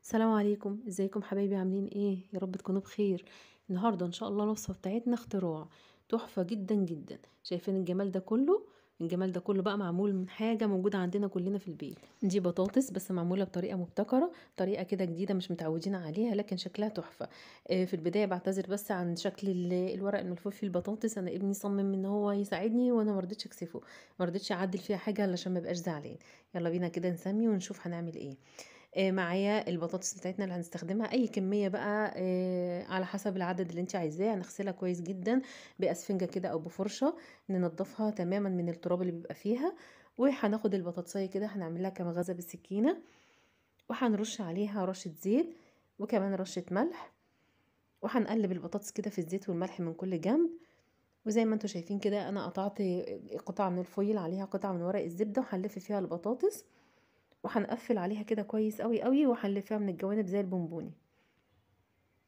السلام عليكم، ازيكم حبايبي؟ عاملين ايه؟ يا رب تكونوا بخير. النهارده ان شاء الله الوصفة بتاعتنا اختراع تحفة جدا جدا. شايفين الجمال ده كله؟ الجمال ده كله بقى معمول من حاجة موجودة عندنا كلنا في البيت. دي بطاطس بس معمولة بطريقة مبتكره، طريقه كده جديدة مش متعودين عليها، لكن شكلها تحفة. في البداية بعتذر بس عن شكل الورق الملفوف في البطاطس. انا ابني صمم ان هو يساعدني وانا ما رضيتش اكسفه، ما رضيتش اعدل فيها حاجة علشان ما بقاش زعلان. يلا بينا كده نسمي ونشوف هنعمل ايه. معايا البطاطس بتاعتنا اللي هنستخدمها، اي كمية بقى على حسب العدد اللي انت عايزاه. هنغسلها كويس جدا باسفنجه كده او بفرشه، ننضفها تماما من التراب اللي بيبقى فيها. وهناخد البطاطسايه كده هنعمل لها كام غزة بالسكينة، وهنرش عليها رشه زيت وكمان رشه ملح، وهنقلب البطاطس كده في الزيت والملح من كل جنب. وزي ما انتم شايفين كده انا قطعت قطعه من الفويل عليها قطعه من ورق الزبدة، وهنلف فيها البطاطس وهنقفل عليها كده كويس قوي قوي، وهنلفها من الجوانب زي البونبوني.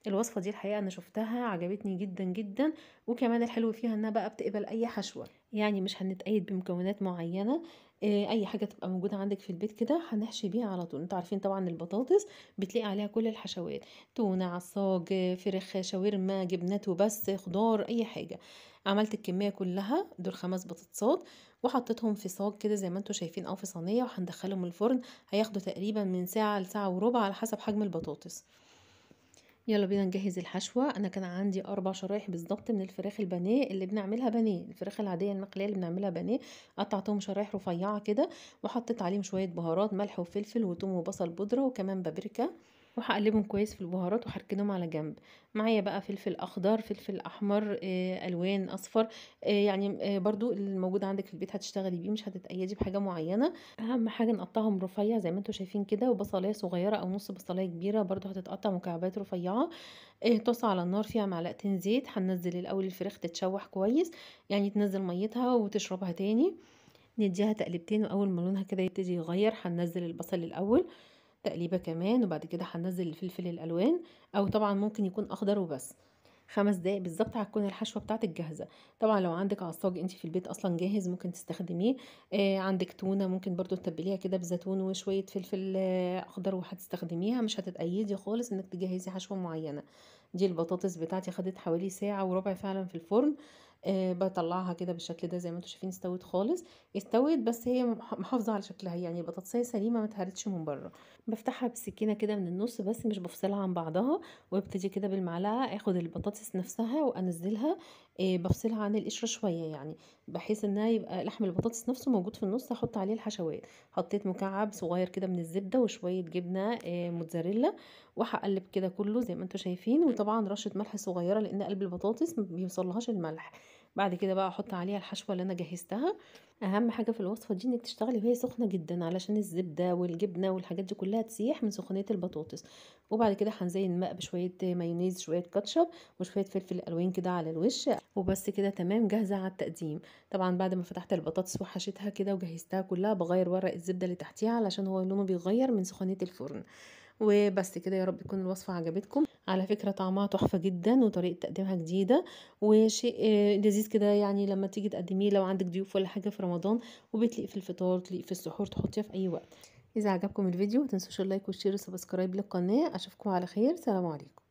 الوصفة دي الحقيقة انا شفتها عجبتني جدا جدا، وكمان الحلو فيها انها بقى بتقبل اي حشوه، يعني مش هنتقيد بمكونات معينة. اي حاجة تبقى موجودة عندك في البيت كده هنحشي بيها على طول. انتوا عارفين طبعا البطاطس بتلاقي عليها كل الحشوات، تونه، عصاج، فراخ، شاورما، جبنات وبس، خضار، اي حاجة. عملت الكمية كلها دول 5 بطاطسات، وحطيتهم في صاج كده زي ما انتوا شايفين او في صينية، وهندخلهم الفرن. هياخدوا تقريبا من ساعة لساعة وربع على حسب حجم البطاطس. يلا بينا نجهز الحشوه. انا كان عندي 4 شرايح بالظبط من الفراخ البانيه اللي بنعملها بانيه، الفراخ العادية المقليه اللي بنعملها بانيه. قطعتهم شرايح رفيعة كده، وحطيت عليهم شوية بهارات، ملح وفلفل وثوم وبصل بودره وكمان بابريكا، وهقلبهم كويس في البهارات وهركنهم على جنب. معايا بقى فلفل اخضر، فلفل احمر، الوان اصفر، يعني برضو الموجود عندك في البيت هتشتغلي بيه، مش هتتقيدي بحاجة معينة. اهم حاجة نقطعهم رفيع زي ما انتم شايفين كده، وبصلايه صغيرة او نص بصلايه كبيرة برضو هتتقطع مكعبات رفيعة. طاسه على النار فيها معلقتين زيت. هننزل الاول الفراخ تتشوح كويس، يعني تنزل ميتها وتشربها تاني. نديها تقلبتين، واول ما لونها كده يبتدي يغير هننزل البصل الاول تقليبه كمان، وبعد كده هننزل الفلفل الالوان، او طبعا ممكن يكون اخضر وبس. 5 دقايق بالظبط هتكون الحشوه بتاعتك جاهزة. طبعا لو عندك عصاج انت في البيت اصلا جاهز ممكن تستخدميه. عندك تونه ممكن برضو تتبليها كده بزيتون وشوية فلفل اخضر وهتستخدميها، مش هتتقيدي خالص انك تجهزي حشوه معينة. دي البطاطس بتاعتي خدت حوالي ساعة وربع فعلا في الفرن. بطلعها كده بالشكل ده زي ما انتم شايفين، استوت خالص، استوت بس هي محافظة على شكلها، يعني البطاطسيه سليمة ما اتهرتش من بره. بفتحها بالسكينة كده من النص بس مش بفصلها عن بعضها، وابتدي كده بالمعلقه اخد البطاطس نفسها وانزلها. بفصلها عن القشرة شوية، يعني بحيث انها يبقى لحم البطاطس نفسه موجود في النص. احط عليه الحشوات. حطيت مكعب صغير كده من الزبدة وشوية جبنه موتزاريلا، وهقلب كده كله زي ما انتم شايفين، وطبعا رشه ملح صغيرة لان قلب البطاطس ما بيوصلهاش الملح. بعد كده بقى احط عليها الحشوه اللي انا جهزتها. اهم حاجة في الوصفة دي انك تشتغلي وهي سخنة جدا، علشان الزبدة والجبنه والحاجات دي كلها تسيح من سخونيه البطاطس. وبعد كده هنزين بقى بشوية مايونيز، شوية كاتشب، وشوية فلفل الوان كده على الوش، وبس كده تمام جاهزة على التقديم. طبعا بعد ما فتحت البطاطس وحشيتها كده وجهزتها كلها، بغير ورق الزبدة اللي تحتيها علشان هو لونه بيغير من سخونيه الفرن. وبس كده، يا رب تكون الوصفة عجبتكم. على فكرة طعمها تحفة جدا، وطريقه تقديمها جديدة وشيء لذيذ كده، يعني لما تيجي تقدميه لو عندك ضيوف ولا حاجة في رمضان، وبتليق في الفطار، تليق في السحور، تحطيها في اي وقت. اذا عجبكم الفيديو ما تنسوش ال like وال share وال subscribe للقناة. اشوفكم على خير، سلام عليكم.